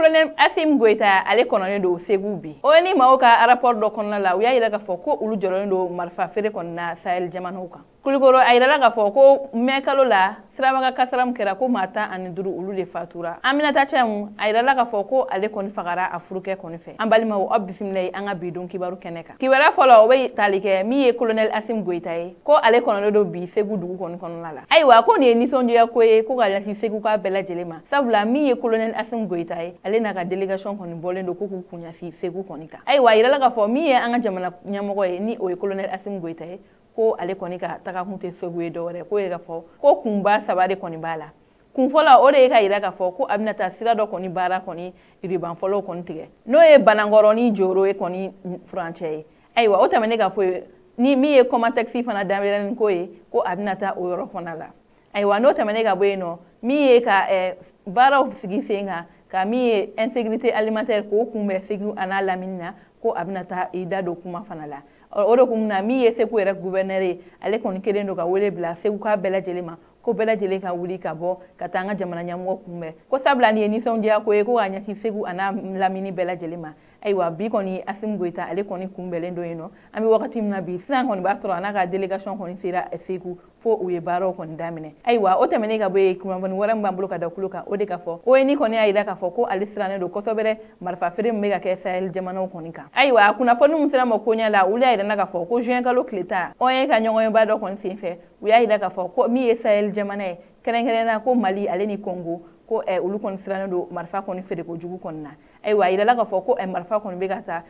Colonel Assimi Goïta ale kɔnɔnen don Segu bi. ONU maaw ka rapport dɔ kɔnɔna la, u y'a yira k'a fɔ ko olu jɔrɔlen don marifa feere kɔni na Sahel jamanaw kan. Kulukoro, a yirala k'a fɔ ko mɛ kalo la, sirabaga kasara min kɛra, ko maa 15 olu de fatura. Aminata Thiam, a yirala k'a fɔ ko ale kɔni fagara a furukɛ kɔni fɛ. An balimaw, aw bisimila ye an ka bi don kibaru kɛnɛ kan. Kibaruya fɔlɔ, o bɛ tali kɛ min ye Colonel Assimi Goïta ye, ko ale kɔnɔnen don bi Segu dugu kɔni kɔnɔna la. Ayiwa, ko nin ye nisɔndiya ko ye ko ka ɲɛsin Segu ka bɛɛ lajɛlen ma, sabula min ye Colonel Assimi Goïta ye, ale n'a ka délégation kɔni bɔlen don ko k'u kun ɲɛsin Segu kɔni kan. Ayiwa, a yirala k'a fɔ min ye an ka jamana ɲɛmɔgɔ ye, ni o ye Colonel Assimi Goïta ye, ko ale kɔni ka tagakun tɛ Segu ye dɔwɛrɛ ko ye k'a fɔ ko kunba saba de kɔni b'a la. Kun fɔlɔ, o de ye ka yira k'a fɔ ko a bɛna taa sira dɔ kɔni baara kɔni iriban fɔlɔw kɔni tigɛ, n'o ye Banankɔrɔ ni Joro ye kɔni furancɛ ye. Ayiwa, o tɛmɛnen ka fɔ ye, ni min ye Comatex fana daminɛ ko ye, ko a bɛna taa o yɔrɔ fana la. Ayiwa, n'o tɛmɛnen ka bɔ yen nɔ, min ye ka baaraw sigi sen kan, ka min ye insécurité alimentaire k'o kunbɛn Segu a n'a lamini na, ko a bɛna taa i da don kuma fana la. O de kun na, min ye Segu yɛrɛ gouverneur ye, ale kɔni kelen don ka wele bila Segu ka bɛɛ lajɛlen ma, ko bɛɛ lajɛlen ka wuli ka bɔ ka taa an ka jamana ɲɛmɔgɔ kunbɛn, ko sabula nin ye nisɔndiya ko ye ko ka ɲɛsin Segu a n'a lamini bɛɛ lajɛlen ma. Ayiwa, bi kɔni Assimi Goïta ale kɔni kunbɛnlen don yen nɔ. An bɛ wagati min na bi sisan kɔni, b'a sɔrɔ a n'a ka délégation kɔni sera Segu fo u ye baaraw kɔni daminɛ. Ayiwa, o tɛmɛnen ka bɔ yen, kunnafoni wɛrɛ min b'an bolo ka da kulo kan, o de ka fɔ ONU kɔni y'a yira k'a fɔ ko ale sirannen don kosɛbɛ marifa feere min bɛ ka kɛ Sahel jamanaw kɔni kan. Ayiwa, kunnafoni min sera ma koɲɛ la, olu y'a yira k'a fɔ ko juin kalo tile 10, ONU ka ɲɔgɔnyeba dɔ kɔni senfɛ, u y'a yira k'a fɔ ko min ye Sahel jamana ye, kɛrɛnkɛrɛnnenya ko Mali ale ni Congo, ko olu kɔni sirannen don marifa kɔni feere kojugu kɔni na. Ayiwa, a yirala k'a fɔ ko marifa kɔni bɛ ka taa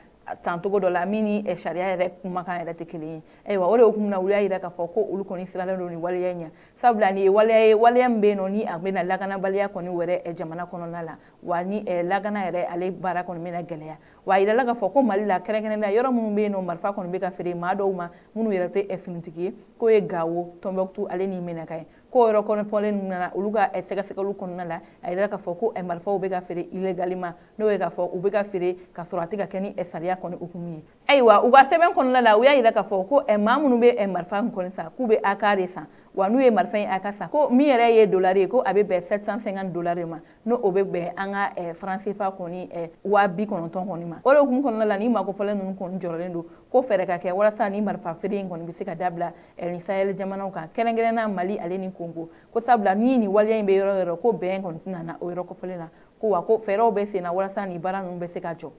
tancogo dɔ la min ni sariya yɛrɛ kumakan yɛrɛ tɛ kelen ye. Ayiwa, o de hukumu na, olu y'a yira k'a fɔ ko olu kɔni sirannen don nin waleya in ɲɛ, sabula nin ye waleya ye, waleya min bɛ yen nɔ ni a bɛna lakanabaliya kɔni wɛrɛ jamana kɔnɔna la, wa ni lakana yɛrɛ ale baara kɔni bɛna gɛlɛya. Wa a yirala k'a fɔ ko Mali la, kɛrɛnkɛrɛnnenya yɔrɔ minnu bɛ yen nɔ, marifa kɔni bɛ ka feere maa dɔw ma minnu yɛrɛ tɛ finitigi ye, k'o ye Gawo, Tɔnbɔkutu ale ni Menaka ye. Ko yɔrɔ kɔni fɔlen ninnu nana olu ka sɛgɛsɛgɛliw kɔnɔna la, a yirala k'a fɔ ko marifaw bɛ ka feere illégalement, n'o ye k'a fɔ u bɛ ka feere k'a sɔrɔ a tɛ ka kɛ ni sariya kɔni hukumu ye. Ayiwa, u ka sɛbɛn kɔnɔna la, u y'a yira k'a fɔ ko maa minnu bɛ marifa in kɔni san, k'u bɛ AK de san, wa n'u ye marifa in AK san, ko min yɛrɛ ye dolari ye, ko a bɛ bɛn 750 dolari ma, n'o o bɛ bɛn an ka franc CFA kɔni 90,000 kɔni ma. O de hukumu kɔnɔna la, ni maa kofɔlen ninnu kɔni jɔrɔlen don ko fɛɛrɛ ka kɛ walasa ni marifa feere in kɔni bɛ se ka dabila ni Sahel jamanaw kan, kɛrɛnkɛrɛnnenya Mali ale ni Congo, ko sabula ni nin waleya in bɛ yɔrɔ o yɔrɔ, ko bɛn kɔni tɛna na o yɔrɔ kofɔlen na, ko wa ko fɛɛrɛw bɛ sen na walasa ni baara ninnu bɛ se ka jɔ.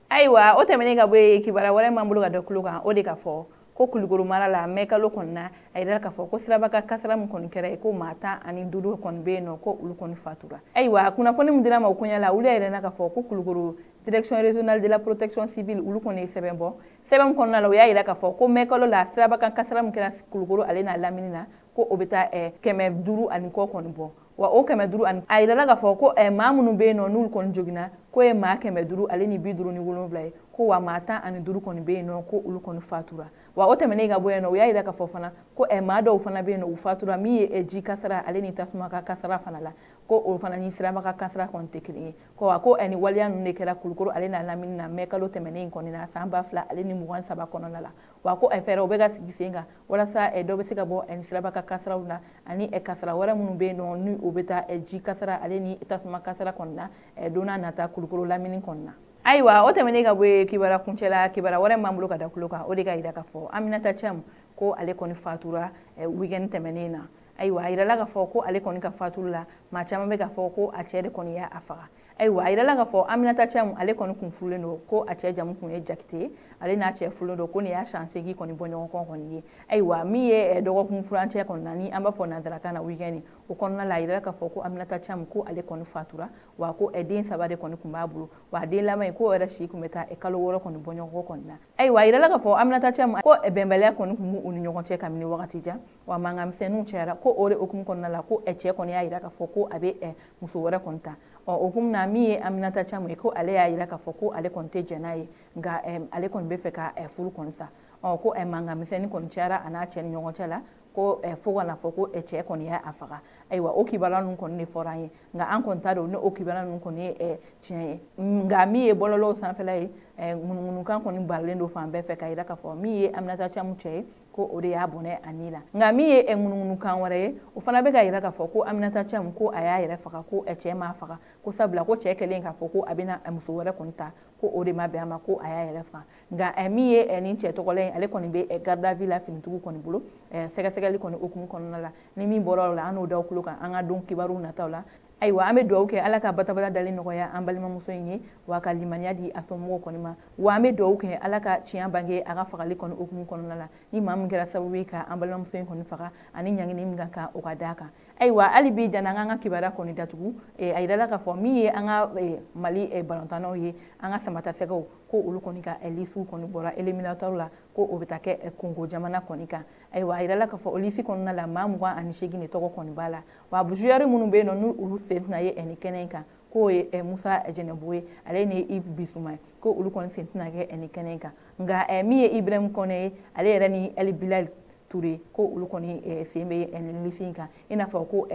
Ayiwa, o tɛmɛnen ka bɔ yen, kibaruya wɛrɛ m'an bolo ka da kulo kan, o de ka fɔ ko Kulukoro mara la, mɛ kalo kɔni na, a yirala k'a fɔ ko siraba ka kasara min kɔni kɛra yen, ko maa 15 kɔni bɛ yen nɔ, ko olu kɔni fatura. Ayiwa, kunnafoni min dira ma o koɲɛ la, olu y'a yira k'a fɔ ko Kulukoro direction régionale de la protection civile, olu kɔni ye sɛbɛn bɔ. Sɛbɛn kɔnɔna la, u y'a yira k'a fɔ ko mɛ kalo la, siraba kan kasara min kɛra Kulukoro ale n'a lamini na, ko o bɛ taa 500 ani kɔ kɔni bɔ. Wa o 500 ani, a yirala k'a fɔ ko maa minnu bɛ yen nɔ n'olu kɔni joginna, k'o ye maa 557 ye, ko wa maa 15 kɔni bɛ yen nɔ, ko olu kɔni fatura. Wa o tɛmɛnen ka bɔ yen nɔ, u y'a yira k'a fɔ fana ko maa dɔw fana bɛ yen nɔ, u fatura min ye ji kasara ale ni tasuma ka kasara fana la, ko o fana ni siraba ka kasara kɔni tɛ kelen ye. Ko wa ko nin waleya ninnu de kɛra Kulukoro ale n'a lamini na mɛ kalo tɛmɛnen in kɔni na, san 2023 kɔnɔna la. Wa ko fɛɛrɛw bɛ ka sigi sen kan walasa dɔ bɛ se ka bɔ nin siraba ka kasaraw la ani kasara wɛrɛ minnu bɛ yen nɔ ni o bɛ taa ji kasara ale ni tasuma kasara kɔni na don n'a nata Kulukoro lamini kɔni na. Ayiwa, o tɛmɛnen ka bɔ yen, kibaruya kuncɛ la, kibaruya wɛrɛ m'an bolo ka da kulo kan, o de ka yira k'a fɔ Aminata Thiam, ko ale kɔni fatura weekend tɛmɛnen na. Ayiwa, a yirala k'a fɔ ko ale kɔni ka fatuli la, maa caman bɛ k'a fɔ ko a cɛ de kɔni y'a faga. Ayiwa, a yirala k'a fɔ Aminata Thiam ale kɔni kun furulen don, ko a cɛ jamu kun ye Jakite ye, ale n'a cɛ furulen don, ko nin y'a san 8 kɔni bɔ ɲɔgɔn kɔ kɔni ye. Ayiwa, min ye dɔgɔkun furancɛ kɔni na, ni an b'a fɔ nanzarakan na weekend, o kɔnɔna la, a yirala k'a fɔ ko Aminata Thiam, ko ale kɔni fatura, wa ko den 3 de kɔni kun b'a bolo, wa den laban in, k'o yɛrɛ si kun bɛ taa kalo 6 kɔni bɔ ɲɔgɔn kɔ kɔni na. Ayiwa, a yirala k'a fɔ Aminata Thiam, ko bɛnbaliya kɔni kun b'u ni ɲɔgɔn cɛ kabini wagati jan, wa mankan misɛnninw cayara, ko o de hukumu kɔnɔna la, ko cɛ kɔni y'a yira k'a fɔ ko a bɛ muso wɛrɛ kɔni ta. Ɔ o hukumu na, min ye Aminata Thiam ye, ko ale y'a yira k'a fɔ ko ale kɔni tɛ jɛn n'a ye, nka ale kɔni bɛ fɛ ka furu kɔni sa. Ɔ ko mankan misɛnnin kɔni cayara a n'a cɛ ni ɲɔgɔn cɛ la, ko fo ka na fɔ ko cɛ kɔni y'a faga. Ayiwa, o kibaruya ninnu kɔni de fɔra an ye, nka an kɔni t'a dɔn ni o kibaruya ninnu kɔni ye tiɲɛ ye. Nka min ye bɔlɔlɔw sanfɛla ye, ŋunuŋunukan kɔni barilen don fan bɛɛ fɛ k'a yira k'a fɔ min ye Aminata Thiam cɛ ye, ko o de y'a bɔnɛ a ni la. Nka min ye ŋunuŋunukan wɛrɛ ye, o fana bɛ ka yira k'a fɔ ko Aminata Thiam ko a y'a yɛrɛ faga, ko cɛ m'a faga, ko sabula ko cɛ kɛlen k'a fɔ ko a bɛna muso wɛrɛ kɔni ta, ko o de ma bɛn a ma, ko a y'a yɛrɛ faga. Nka min ye nin cɛ tɔgɔla ye, ale kɔni bɛ garde à vue la finitigiw kɔni bolo sɛgɛsɛgɛli kɔni hukumu kɔnɔna la. Ni min bɔra o la, an n'o da tulo kan an ka don kibaru nataw la. Ayiwa, an bɛ dugawu kɛ Ala ka batabala dalen nɔgɔya an balimamuso in ye, wa ka limaniya di a somɔgɔw kɔni ma. Wa an bɛ dugawu kɛ Ala ka tiɲɛ bange a ka fagali kɔni hukumu kɔnɔna la, ni maa min kɛra sababu ye ka an balimamuso in kɔni faga, ani ɲangini min ka kan o ka d'a kan. Ayiwa, hali bi dan an ka kibaruya kɔni datugu, a yirala k'a fɔ min ye an ka Mali balontannaw ye, an ka samatasɛgɛw, ko olu kɔni ka lisiw kɔni bɔra éliminatoire la, ko o bɛ taa kɛ Congo jamana kɔni kan. Ayiwa, a yirala k'a fɔ o lisi kɔnɔna la, maa 28 de tɔgɔ kɔni b'a la. Wa joueur minnu bɛ yen nɔ, n'u olu sen tɛna ye nin kɛnɛ in kan, k'o ye Musa Jɛnɛbo ye, ale ni Yves Bissouma ye, ko olu kɔni sen tɛna kɛ nin kɛnɛ in kan. Nka min ye Ibrahim Kɔnɛ ye, ale yɛrɛ ni El Bilal Touré, ko olu kɔni sen bɛ nin lisi in kan, i n'a fɔ ko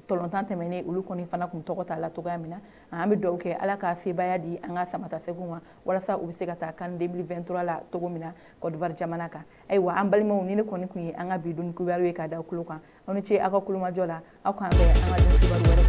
tɔlɔntan tɛmɛnen olu kɔni fana kun tɔgɔ t'a la cogoya min na. An bɛ dugawu kɛ Ala ka sebaaya di an ka samatasɛgɛw ma, walasa u bɛ se ka taa CAN 2023 la cogo min na Côte d'Ivoire jamana kan. Ayiwa, an balimaw, ni ne kɔni kun ye an ka bi don kibaru ye k'a da tulo kan. Aw ni ce aw ka kulomajɔ la, aw k'an bɛn an ka don kibaru wɛrɛ.